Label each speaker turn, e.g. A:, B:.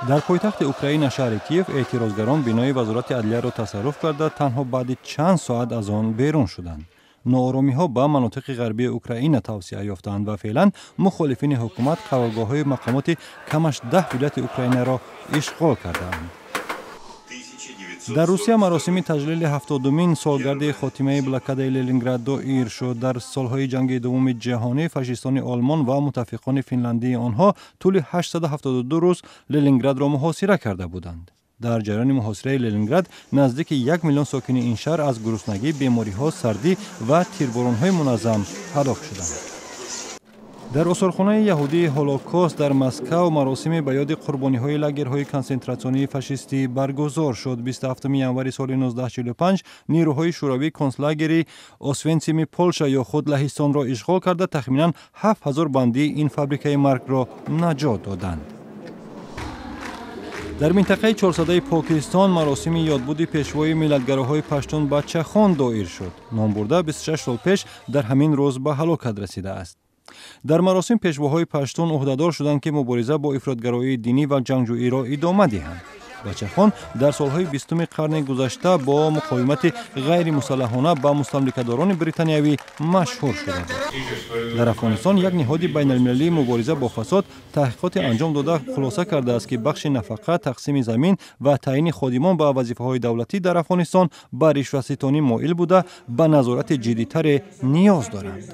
A: Дар пойтахти Украина, шаҳри Киев, эътирозгарон бинои Вазорати адлияро тасарруф карда, танҳо баъди чанд соат аз он берун шуданд. Нооромиҳо ба манотиқи ғарбии Украина тавсеа ёфтаанд ва феълан мухолифини ҳукумат қароргоҳҳои мақомоти камаш 10 вилояти Украинаро ишғол кардаанд. Дар Русия маросими таҷлили 70-умин солгарди хотимаи блокадаи Ленинград доир шуд. Дар солҳои ҷанги дуввуми ҷаҳонӣ фашистони Олмон ва муттафиқони финляндии онҳо тӯли 872 рӯз Ленинградро муҳосира карда буданд. Дар ҷараёни муҳосираи Ленинград наздики 1 миллион сокини ин шаҳр аз гуруснагӣ, бемориҳо, сардӣ ва тирборонҳои муназзам ҳалок шуданд. Дар осорхонаи яҳудии Ҳолокост дар Москав маросиме ба ёди қурбониҳои лагерҳои консентратсионии фашистӣ баргузор шуд. 27 январи соли 1945 нирӯҳои шӯравӣ конслагери Освенсими Полша ё худ Лаҳистонро ишғол карда, тахминан 7000 бандии ин фабрикаи маргро наҷот доданд. Дар минтақаи Чорсадаи Покистон маросими ёдбуди пешвои миллатгароҳои паштун Бачахон доир шуд. Номбурда 26 сол пеш дар ҳамин рӯз ба ҳалокат расидааст. Дар маросим пешвоҳои паштун ӯҳдадор шуданд, ки мубориза бо ифротгароии динӣ ва ҷангҷӯиро идома диҳанд. Бачахон дар солҳои 20-уми қарни гузашта бо муқовимати ғайримусаллаҳона ба мустамликадорони британиявӣ машҳур шуда буд. Дар Афғонистон як ниҳоди байналмилалии мубориза бо фасод таҳқиқоте анҷом дода, хулоса кардааст, ки бахши нафақа, тақсими замин ва таъйини ходимон ба вазифаҳои давлатӣ дар Афғонистон ба ришваситонӣ моил буда, ба назорати ҷиддитаре ниёз доранд.